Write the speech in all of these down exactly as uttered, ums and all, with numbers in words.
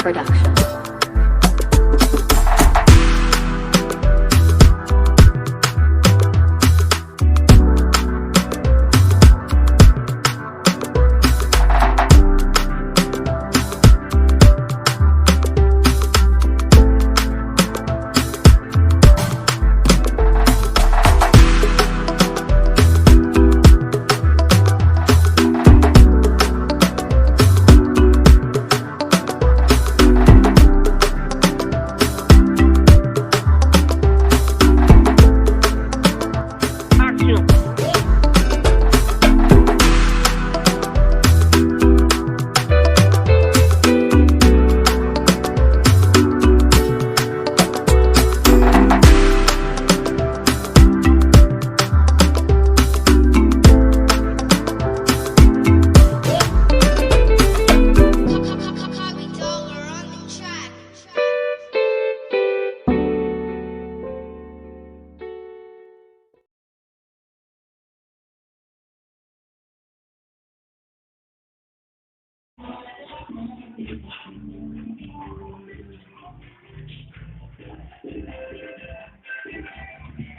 Production. Aksyon.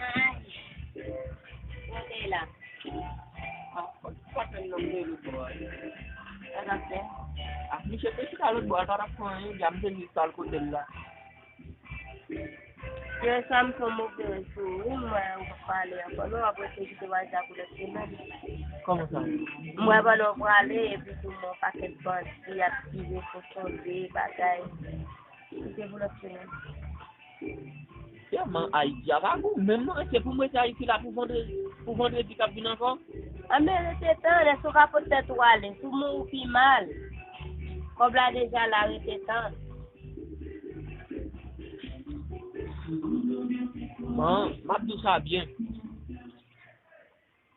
Ay, kote la? Ah, pa fè nan meri bò a. Sa k ap fè? Ah, misye te chita lòt bò a, l pa t ap fè anyen, dja m te jis al kote l la. Yè swa m fè yon move retou wi, m wè ou p ap pale ankò non, w ap rete kite bagay sa pou lòt semèn. Kòman sa? M wè pandan w prale, epi tou men yon pakèt bandi ap tire, fon sonde, bagay. Kite pou lòt semèn. Sèlman Ayiti a pa gou, menm mwen se pou m rete Ayiti la pou vandredi, pou vandredi k ap vin ankò. Anben rete tann, èske w ka pot tèt ou ale? Si w mouri pi mal. Kòb la deja la, rete tann. Bon, m ap di w sa byen.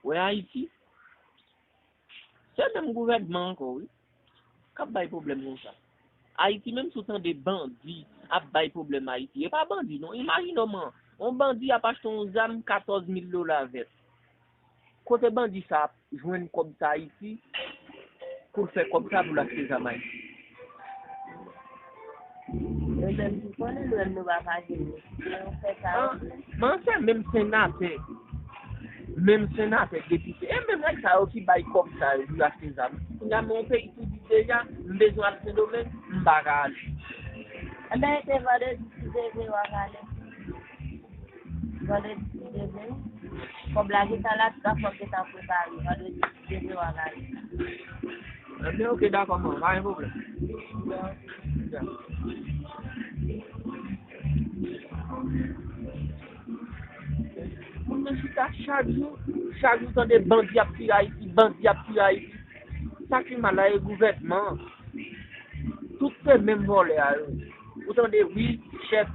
Wè Ayiti, se menm gouvènman ankò wi k ap bay pwoblèm konsa. Ayiti menm si w tande bandi ap bay pwoblèm Ayiti, e pa bandi non. Imajine w man, yon bandi ap achte yon zam katòz mil dola vèt. Kote bandi sa ap jwenn kòb sa Ayiti pou l fè kòb sa pou l achte zam Ayiti? Yo menm ki konnen, nou menm nou pa ka jwenn li. Men yo fè sa yo vle. An, men se menm senatè, menm senatè, depite, e menm nèg sa yo ki bay kòb sa yo pou yo achte zam. Kounye a men yon peyi tou di deja, m bezwen al Sendomeng, m pa ka ale. Anben rete vandredi si Dye vle w ap ale. Vandredi si Dye vle. Kòb la gentan la, tout afè w gentan prepare. Vandredi si Dye vle w ap ale. Ebyen, oke, dakò, man, pa gen pwoblèm. Ya. Moun nan chita chak jou, chak jou tande bandi ap tire Ayiti, bandi ap tire Ayiti. Sa ki mal la e gouvènman an. Tout se menm vòlè a yo. Ou tande wi, chèf,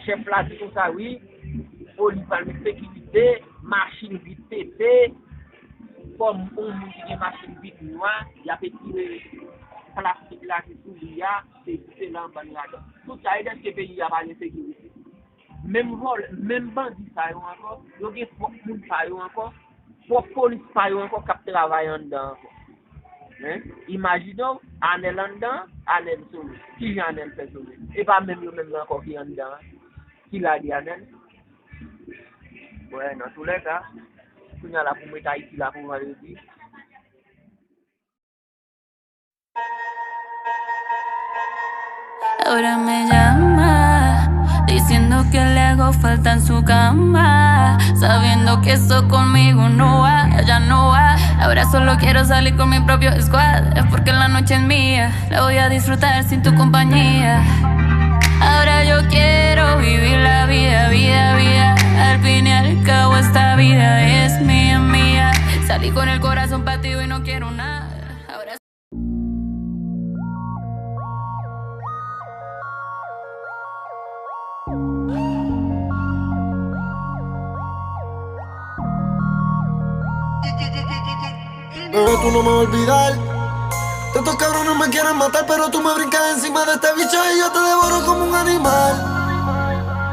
chèf la di konsa wi, o li pral met sekirite, machin vit pete, kòm yon moun ki gen machin vit nwa, y ap etire plastik la ki sou li a, se diferan bann ladan. Tout sa e dèske peyi a pa gen sekirite. Menm vòlè, menm bandi sa yo ankò, yo gen pwòp moun pa yo ankò, pwòp polis pa yo ankò k ap travay anndan ankò. Hein? Imajine w, Anèl anndan, Anèl sove. Kijan Anèl fè sove? E pa menm yo menm nan ankò ki anndan an, ki lage Anèl? Wè, nan toulèka, kounye a la pou m ret Ayiti la pou vandredi. Ahora me llama, diciendo que le hago falta en su cama, sabiendo que eso conmigo no va, ya no va. Ahora solo quiero salir con mi propio squad, es porque la noche es mía, la voy a disfrutar sin tu compañía. Ahora yo quiero vivir la vida, vida, vida. Al fin y al cabo esta vida es mía, mía. Salí con el corazón partido y no quiero nada. Ahora Bebé, tú no me vas a olvidar. Tantos cabrones me quieren matar, pero tú me brincas encima de este bicho y yo te devoro como un animal.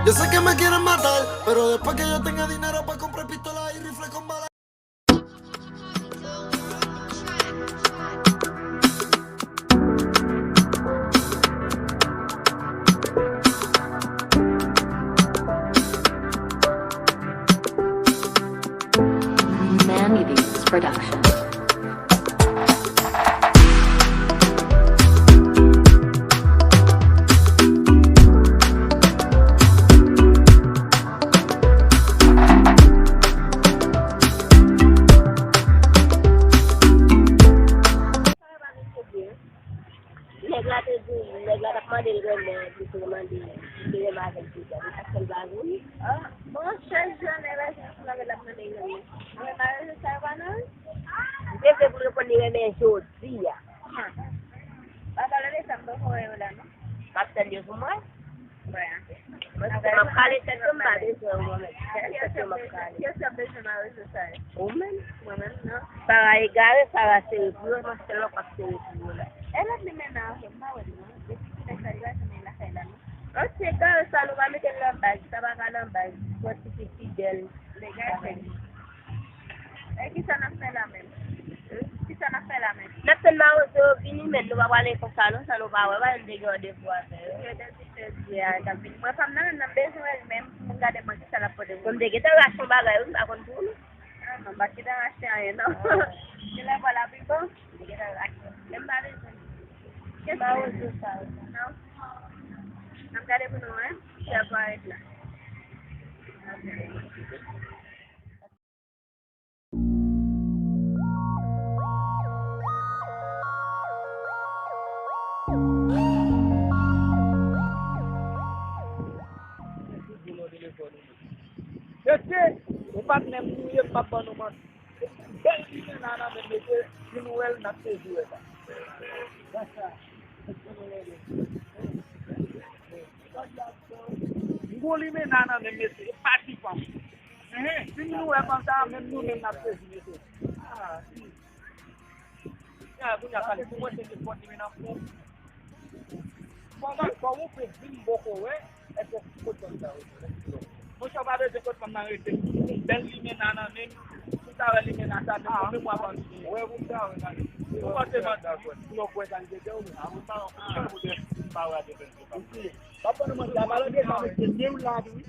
Yo sé que me quieren matar, pero después que yo tenga dinero pa comprar pistola y rifle con balas. Bebe, tou nou manman l pi dal. Annie Beats Production. Nèg la te di, nèg la t ap mande l granmè an, li te mande, li te renmen avèk Jozèf. Li pa t fè l bagay. Ah, bon, chèz jounen, lè Jozèf la, l ap mande l granmè. Mwen pa rezo sa yo pa nan wi. M te vle pou l reponn li renmen jodi a. Ah. Pa pale de sa, m poko wè yo la, non. M ap tann yo pou mwen. Mwen, m ap kale tèt mwen, m pa bezwen ou, mwen menm. Sèl tèt mwen m ap kale. Kiyès k ap bezwen nan rezo sa yo? Ou menm. Mwen menm, non. Sara egare, Sara sere pou yo, non, sèl ou k ap sere pou yo la. E lòt li menm nan avè m, m pa wè l, non. Depi kilè sa li pa janm lakay la, non. An ti egare sa, nou pa mete l nan baz, sa pa ka nan baz. Yon ti fi fidèl. Egare fè li. E kisa n ap fè la menm? Hmm? Kisa n ap fè la menm? N ap tann mawozo yo vini, men nou pa prale konsa non, sa nou pa wè, pa nou te gen randevou avè yo. Yo te di jodi a, y ap vini. Mwen pa m nan menm, nan m bezwen wè l menm, pou m gade mwen kisa l ap pote pou mwen. Bon, m te gentan rache yon bagay wi, m pa konn pou nou. Ah, non, m pa t gentan rache anyen non. Genlè vwala pi bon. M te gentan rache. Men m pa bezwen. Mawozo sa yo. Non. N ap gade pou nou, hein. Kisa pou arete la. Mesye, ou patnè m nou ye, m p ap ban nou manti. Bèl limena nan men mesye, si nou wè l, n ap sezi wè sa. M gon limena nan men mesye, e pa ti fanm. Si nou wè fanm sa, menm nou menm n ap sezi mesye. Ah, si. Ya, kounye a pale pou mwen, se nenpòt limena pou. Kòman, kòman ou fè di m poko wè, èske kot fanm sa yo? Monchè, w pa bezwen kot fanm nan rete. Bèl limena nan men m, si w ta wè limena sa, menm mwen, mwen w ap anvi. Wè, pou m ta wè, gade. Ou panse m anvi? Sinon, kwè sa, li te dèyè w. A, ou pa wè, ou pa wè, ou pa wè, ou pa wè. Papa, nou manje, a, pa lòt de sa, mesye, men w la, wi.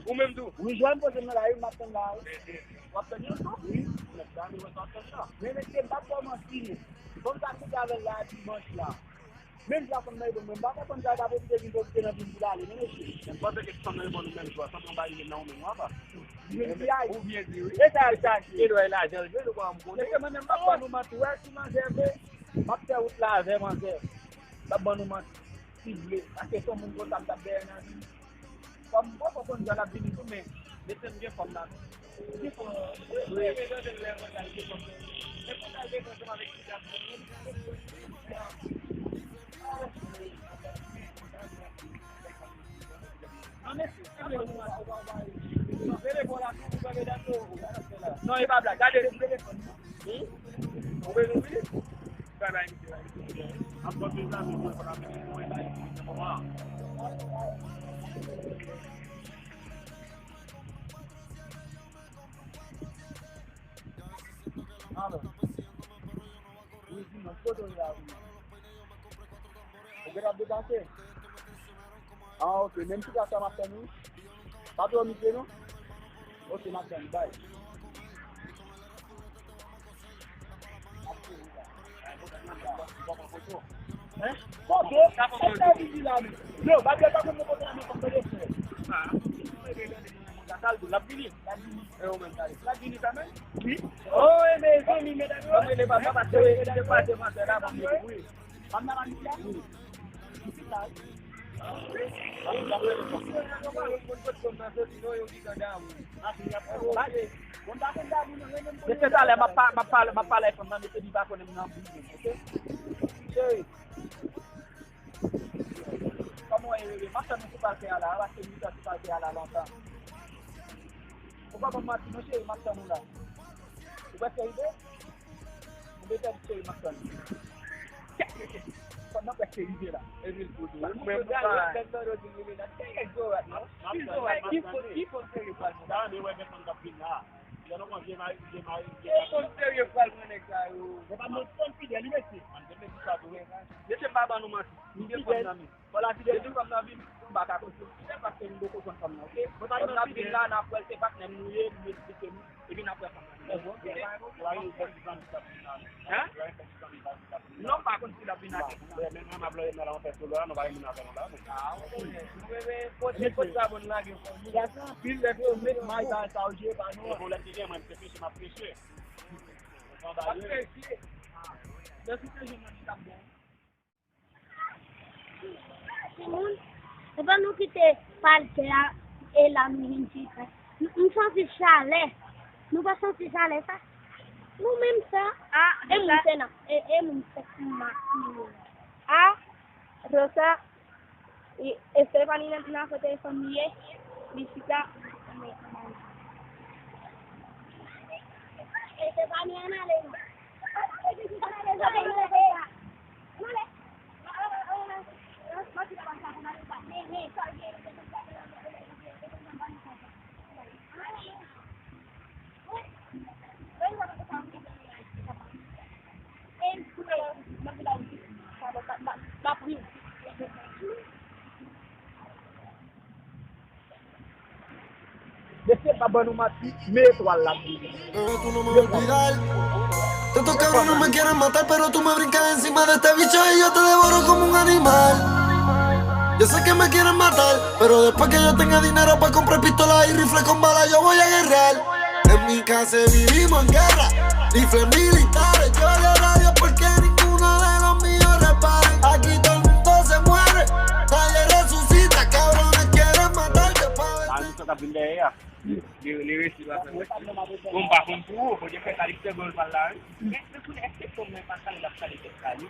Ou menm tou? Wi, jwenn poze m nan la, wi, m ap tann la, wi. W ap tann yo tou? Wi. Nèg la, nou wè sa w ap tann la. Men, mesye, m p ap fè w manti, non. Bon, m t ap kite avè l la dimanch la. Menm jan fanm nan reponn mwen, m pa konprann sa, l ta pwofite vin pwofite nan vin pou l ale, men mesye. Men m panse ke fanm nan reponn ou menm jou a, sanble yon bagay ki nan ou menm, apa. Ou byen di, wi. E sa, sa, se dwa lajan l jwe, nou pa m konnen. Mesye, mwen menm, m p ap fè nou manti, wè, si manzè vle, m ap fè wout la avè manzè. M p ap ban nou manti. Si vle. Paske se yon moun konsa m t ap dèyè nan vi m. Kòm m poko konn jan l ap vini tou, men mesye m gen fanm nan. Li gen fanm nan. Wi. Men konsa l gen fanm nan. Men konsa l gen fanm nan avèk ti gason. Non, mesye, si vle, non, e pa blag. Gade. Hmm? Ou bezwen vini? Bay bay misye, bay misye. Ap fè mezanmi, mwen konn ap vini mwen bay misye nan moman an. Alò. Wi, di mwen, kote w ye a, wi? Ou gentan ap deplase? Ah, ok. Menm chita sa m ap tann ou. Pa dòmi vre non. Ok, m ap tann. Bay. Hein? Kote? Sa fè vidi la, men. Yo, Babel pa konn mwen kote la, men fòk mwen desann. Ah. L ap vini. L ap vini. E ou menm, gade. L ap vini kanmenm? Wi. Oh, e mezanmi, medam yo. Mwen rele papa, paske li te kwaze manzè la, mwen rele, wi. Fanm nan pa vin la? Wi. Mesye, talè, m ap pa-, m ap pale, m ap pale ak fanm nan, mesye, li pa konnen m nan bouyon, ok? Cheri. Kòman w ye, bebe? M ap tann ou sou palke a la, paske m gentan sou palke a la lontan. Ou pa ban m manti non, cheri, m ap tann ou la. Ou prèske rive? Ou bezwen di cheri m ap tann. Fanm nan prèske rive la. Epi l tou tou. Mwen, mwen pa. Ki fo, ki fo seri pral monte? Lè nou pran vye mari, vye mari, vye mari. Yon fanm serye pral pran nèg sa yo. Mwen pa mwen fanm fidèl, li mesye. Mwen te vle di sa tou, wi. Mesye, m pa ban nou manti. M gen fanm nan men. Fò la fidèl, depi fanm nan vin, m pa ka kontinye. Se paske m poko jwenn fanm nan, oke? Fanm nan vin la, n ap wè l, se patnè m nou ye, m esplike nou. Epi n ap wè fanm nan. Hein? Non, m pa konn si l ap vin ak. Lè men mwen m ap lòyè nan la, mwen fè solo a, nou pa gen moun avè nou la. Ah, ok. Nou reve kote, kote sa bon lage fanmi. Gason anpil, lè yo met may sa, sa yo jwe pa nou. E pwoblèm ki gen, mwen, se peche m ap peche. M ap peche. Lè sou te jwenn nan li t ap bon. Timoun, epa nou kite paltè a, e la nou vin chita. M, m santi chalè. Nou pa santi chalè sa? Nou menm sa. Ah, e moun se nan, e, e moun se nan. Ah, Rosa, e, Estefani nan, nan kote fanmi ye, li chita. Estefani an ale non. Mesye pa ban nou manti, men etwal la. Pero tú no me olvidar. Tantos cabrones me quieren matar, pero tú me brincas encima de este bicho y yo te devoro como un animal. Yo sé que me quieren matar, pero después que yo tenga dinero para comprar pistolas y rifles con balas, yo voy a guerrear. En mi casa vivimos en guerra, rifles militares, yo le radio porque ninguno de los míos reparen. Aquí todo el mundo se muere, nadie resucita, cabrones quieren matar, que pa' Sa, nou sa t ap vin dèyè a. Li, li resi pa fè. Bon, m pa konn pou ou, fò gen fè kalite gòl pa l la, wi. Men, men kounye a, èske fanm nan pa kale l ap kale tèt kale?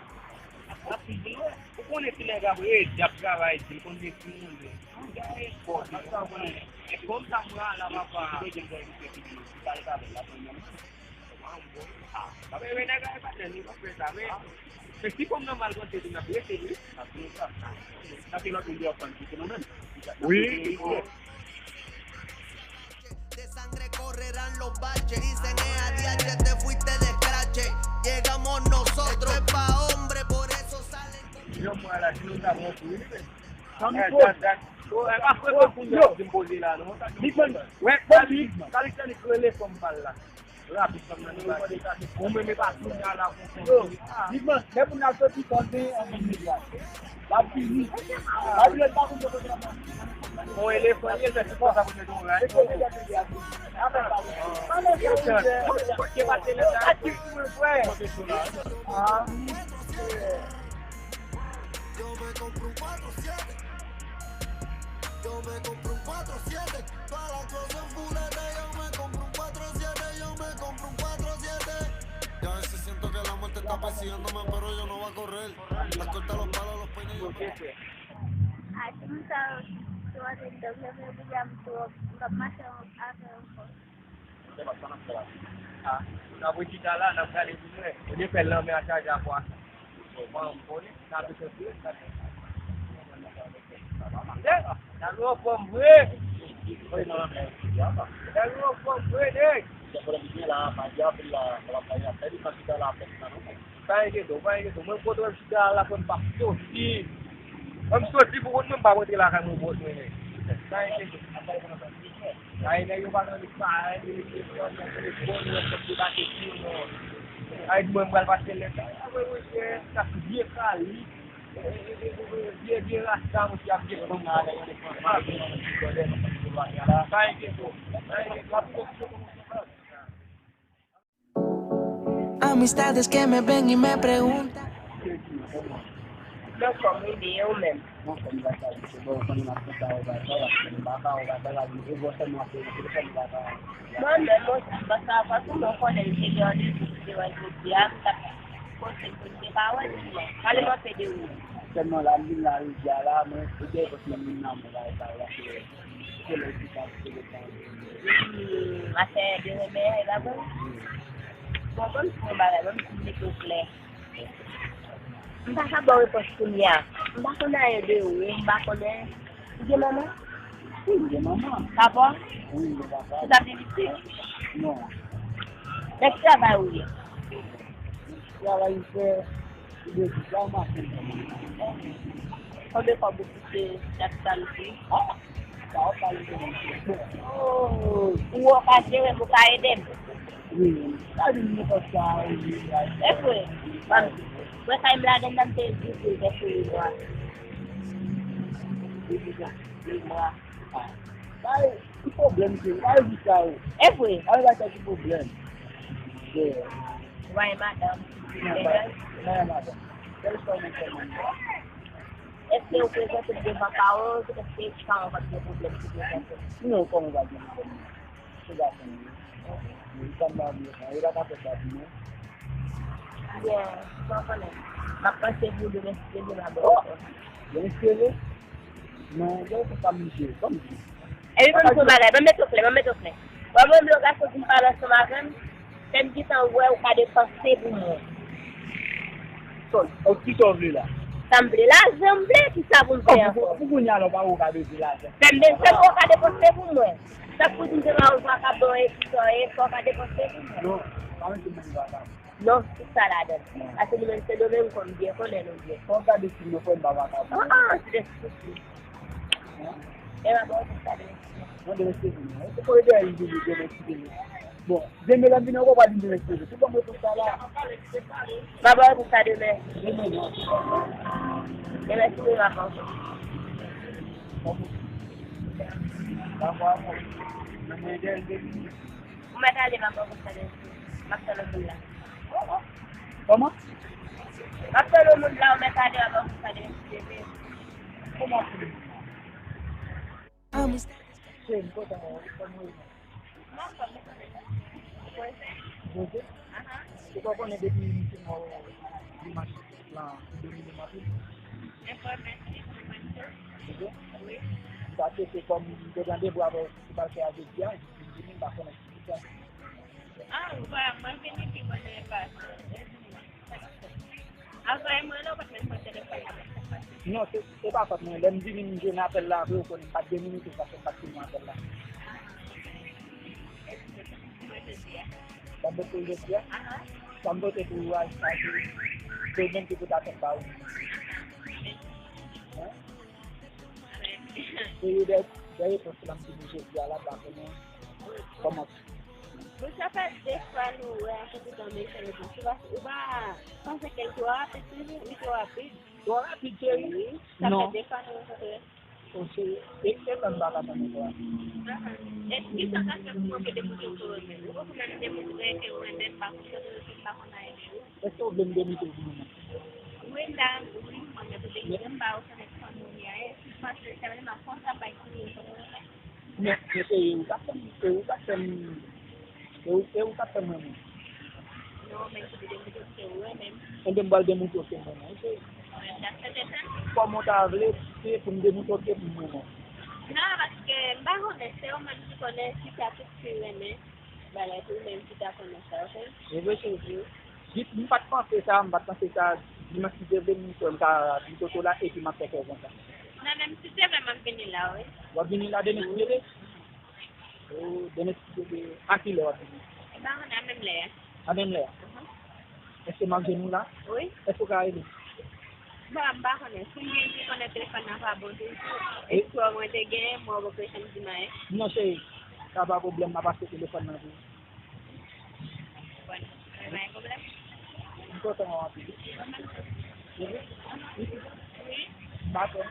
Ap, ap di, ou konnen ti nèg ap redi, ap travay, di l konn gen timoun, men. Bon, sa ou konnen. E fanm sa m pran la, papa. Li pa l kale la, fanm nan. Ah, pa vre, nèg la, e pa nèg, li pa fè sa, men, men si fanm nan mal panse, tou n ap rete, wi. Sa se lòt moun ki ap fann, se nou menm. Wi. De sangre correrán los baches. Dicen es a diache, te fuiste de scratch. Llegamos nosotros. Esto es pa' hombre, por eso salen con Yon mwa la, si nou ta bon kou, wi, men. Fanmi Eh, Paul. Dat, dat. Oh, eh, pa fè Paul pou yo di m poze la, non. Big Man. Wè, Paul, Big Man. Kalite li rele fanm pa l la. Rapid, fanm nan li pa di. Ou menm e pa kounye a la pou fanm. Yo, Big Man, lè moun nan soti, Paul gen anvi medya. L ap vini. L ap vini, l pa konn kote l ap. Bon, elefan, li, se konsa pou mete yon ray. Yo me compro un cuatro siete. Yo me compro un cuatro siete. Toda la cosa en fulete. Yo me compro un cuatro siete. Yo me compro un cuatro siete. Y a veces siento que la muerte está persiguiéndome, pero yo no voy a correr. La escolta, los palos, los peines, yo me Ah, si m sa yo, si w antre nan dòmi, yo vle bouya m twòp, m p ap mache avè w ankò. Ah, n ap ret chita la, n ap gade pou nou wè. Olye fè lanmè a chaje a pwason. Mwen, m konnen, n ap ret chita la. Dalo anfòm vre. Dalo anfòm vre, nèg. Pa enkyete w, pa enkyete w. Mwen, kote w chita la, fò m pa soti. Fò m soti pou kont mwen, m pa rantre lakay mwen pou kont mwen, nèg. Pa enkyete w. Ay, nèg yo pa nan li, pa, ay, nèg yo pa nan telefòn, yo ap debake sou nou. Ay, mwen, m pral pase lè sa. Ay, mwen, mwen, sa vye kali. Vye, vye rasta, mwen, ki ap gen fanm nan avèk telefòn. Pa enkyete w. Pa enkyete w. Amistades que me ven y me preguntan. Mwen menm, mwen sa pa tou mwen konnen l te gen randevou pou te wè jodi a, m t ap pote l pou l te ka wè l, sinon, pale m anpe de ou. Sèlman la, m vin la jodi a la, mwen, ou te pòs mwen vin nan mwen la, e pa la, se, se lè ki pa, se lè ki pa. Hmm, afè de renmen, e pa bon? Bon, ban m di w yon bagay, ban m di w klè. M pa ka ba w repons kounye a. M pa konn anyen de ou, m pa konnen. Ou gen manman? Wi, m gen manman. Papa? Wi, m gen papa. Ou t ap viv isit? Non. Nan ki travay ou ye? Travay m fè, m bezwen sa, m ap fè. Konbyen kòb ou touche chak samdi? Ah, sa w pale de mwen. Oh, ou wè w ka jere m, ou ka ede m? Wi, sa di m nenpòt sa, wi, wi. E vre? Ban m di. Mwen kay m ladan nan m te di pou l fè sou mwa. Wi, wi, wi. Mwa. Bay, ki pwoblèm se, bay di sa yo. E vre. Bay, bay, ki pwoblèm. Yeah. Bay, madanm. Non, bay, bay, madanm. Kèlswa mwen fè mwen. Èske ou prezante m devan paran w, èske paran w pa t gen pwoblèm pou prezante m? Non, kòman w pa gen pwoblèm? Se gason m ye. Li pa m pa vle sa. Li pa ka fè sa pou mwen. Byen, sa w konnen. M ap panse pou demen si Dye vle m ap Oh! Demen si Dye vle. Men, gen yon sa m di, kòm di. Epi ban m di yon bagay, ban m mete w klè, ban m mete w klè. Wè mwen menm lè yon gason vin pale ansanm avè m, fè m gentan wè ou ka depanse pou mwen. Sa, ou ki sa w vle la? Sa m vle, lajan m vle, ki sa pou m fè ankò? Pou, pou kounye a la, ou pa wè ou ka bezwen lajan. Fè m bezwen, ou ka depanse pou mwen. Sa k pou di m se pa ou ka ban mwen epi sa, e sa w ka depanse pou mwen. Non, pa mete moun vagabon. Non, tout sa ladan l. Paske nou menm Sendomeng, kòm byen konnen nou byen. Fò w gade si nou fè m pa vakabon. Ah, ah, se de sousi. Hein? E pa bon, tout sa de. Mwen demen se vini. Se pou ede a vini demen si vini. Bon, demen lè m vini ankò, w pa di m demen si vini. Tout bon, mwen tout sa la. M a ba w tout sa demen. Demen, non. Demen si vini, m a ba w. Dakò, dakò. Mwen demen vini. Ou mèt ale, m ap ba w konsa de. M ap tann yon moun la. Kòman? M ap tann yon moun la, ou mèt ale, m ap ba w konsa de. Kòman pou li? Cheri, m kontan wè w. Kòman w ye? M anfòm, ou konnen. Ou prese? Ou prese? Ahan. Ou pa konnen depi m te wè w dimanch lan, ou domine m anpil. Enfòme, si, mwen menm tou. Ok. Wi. M ta swete kòm m te gen randevou avè w pou m al fè a jodi a, jodi m vini, m pa konnen ki sa. Ah, ou pa, mwen vini pi bonè pase. Avan mwen la, ou pa t menm pran telefòn nan, men sa k pase. Non, se, se pa fòt mwen. Lè m vini, m jwenn apèl la, vre, ou konnen, m pa t gen minit, ou pa t, pa t gen apèl la. Sa m pote pou jodi a? Sa m pote pou ou a, sa se, se ou menm ki pou ta fè ba ou. Hein? Se yo de, de repons la m di nou jodi a la, pa konnen kòman. Bon, sa fè de fwa nou wè an konpoutan mesye yo tou. Ou pa, ou pa panse ke l twò rapid toujou? Li twò rapid. Twò rapid, cheri? Wi, sa fè de fwa nou rankontre. Bon, cheri, e, e sa m pa ka tann twò rapid. Ahan. E ki sa w ka fè pou montre de moun yo ke w renmen? Ou poko menm demontre ke w renmen m, pa konn kote w rete, m pa konn anyen de ou. Èske w vle m demontre w pou mwen menm? Wi, m ta, wi, mwen menm, pou demontre m, m pa rekonèt fanmi w ye a, e si w panse, sa vle di m ap konsa, bay fanmi w, fanmi w. Men, men se ou k ap fè m, se ou k ap fè m, se ou, se ou k ap fè m renmen. Non, men ki te demontre w ke ou renmen m. Enben, m pral demontre w ke m renmen w, cheri. Mwen, m t ap fè tèt an. Kòman w ta vle, se pou m demontre w ke m renmen w? Non, paske m pa konnen, se ou menm ki konnen ki sa tout fi renmen. Bagay pou ou menm ki ta konnen sa, ok? E vre, cheri. Wi. Jis, m pa t panse sa, m pa t panse sa. Dimanch, si Dye vle, m kwè m ka vin kote w la, epi m ap fè kè w kontan. Non, menm si Dye vle, m ap vini la, wi. W ap vini la demen, si Dye vle? O, demen, si Dye vle. A ki lè w ap vini? E pa konnen, a menm lè a. A menm lè a? Mhm. Èske m ap jwenn ou la? Wi. Èske w ka rele m? Bon, m pa konnen. Si m gen ki konnen telefòn nan pa bon toujou, e si mwen te genyen, mwen poko janm di m anyen. Non, cheri. Sa pa pwoblèm, m ap achte telefòn nan pou ou. Bon, pa gen pwoblèm. M kontan wè w anpil. Mwen menm tou. Wi. Wi. Dakò.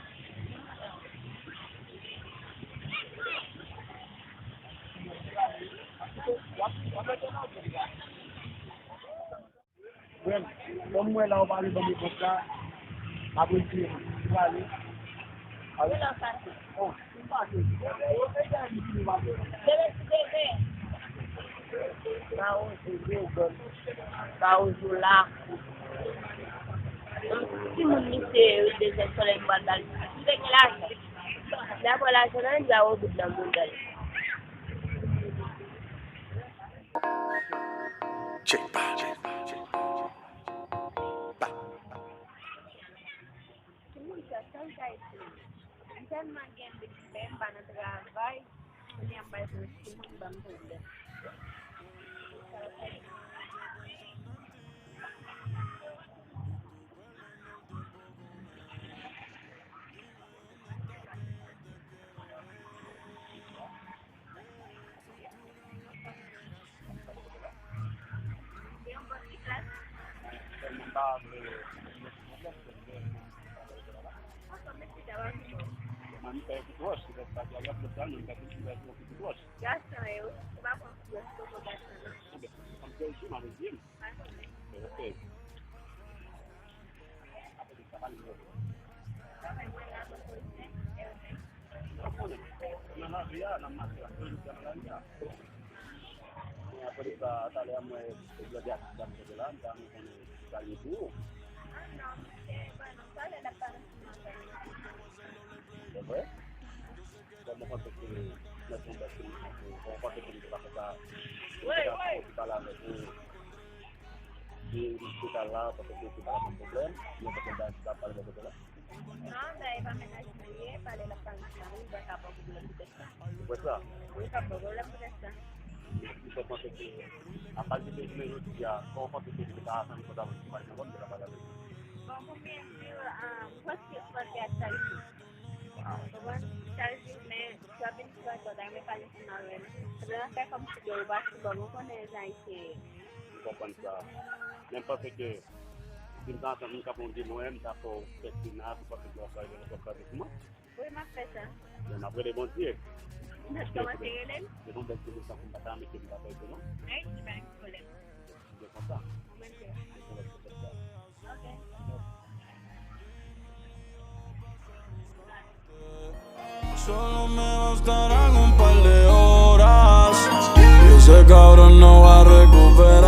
W ap, w ap rete nan otèl la. Frè m, kòm m wè la ou pale ban m repons la, m ap retire m. Ou prale? Kilè w pase? Bon, m pase. Demen ti demen. Ba ou jwe, jwe, jwe. Ba ou jwe la. Yon timoun misye, wi, dezyèm solèy m pral ba l. Misye gen lajan. Lè apre lajan nan, li ba ou bout nan bounda l. Check, pa, check, pa, check, pa, check, pa. Timoun sa, sa l ka ekri? M tèlman gen de pwoblèm, m pa nan travay. Kounye a m pral jwenn timoun ban m pwoblèm. Gason e ou, ou pa pran ti bwès koko gason nan. Ebyen, m ap fè l di, m ap fè l di. Nan lavi a, n ap mache la, toujou nan lavi a. Men apre de sa, talè a mwen te blòde ak dam kote la, m ta renmen konnen sa l ye pou ou. Se vre? Bon, mwen panse ke nèg yon bèt ki mwen panse ke li te ka fè sa. Li te ka pale avèk ou. Li, li te ka la, panse ke li te ka la pwoblèm. Mwen panse ke li ta pale de kote la. Non, dayè pa mennaj mwen li ye, pale l ap pale nan mari, li pa ka pran pwoblèm poutèt sa. Ou kwè sa? Wi, pa pran pwoblèm poutèt sa. Li fè panse ke, apa li te vini jodi a, kòman panse ke li te ka atann konsa pou pale nan kòm li te ka pale avèk ou? Bon, pou mwen di w, ah, m panse ke fòk li ak sa isit. Ou konprann? Sa vle di, men, sa vin fè kò ta, men pale sou nan rèl. Sa vle fè kòmsi ke ou pa sou bò, ou konnen jan Ayisyen ye. M konprann sa. Men m panse ke si m ta antann moun k ap yon de mwen, m ta fè w fè ti nas, ou panse ke w ap fè w ap fè sou mwen? Wi, m ap fè sa. Men m ap rele Bondye. Kòman se rele l? Se yon bèl ti moun tankou m pa ta mete m pa fè l non. Ayiti pa gen pwoblèm. Se konsa. Ou menm tou. Se konsa. Ok. Solo me bastarán un par de horas. Y ese cabrón no va a recuperar.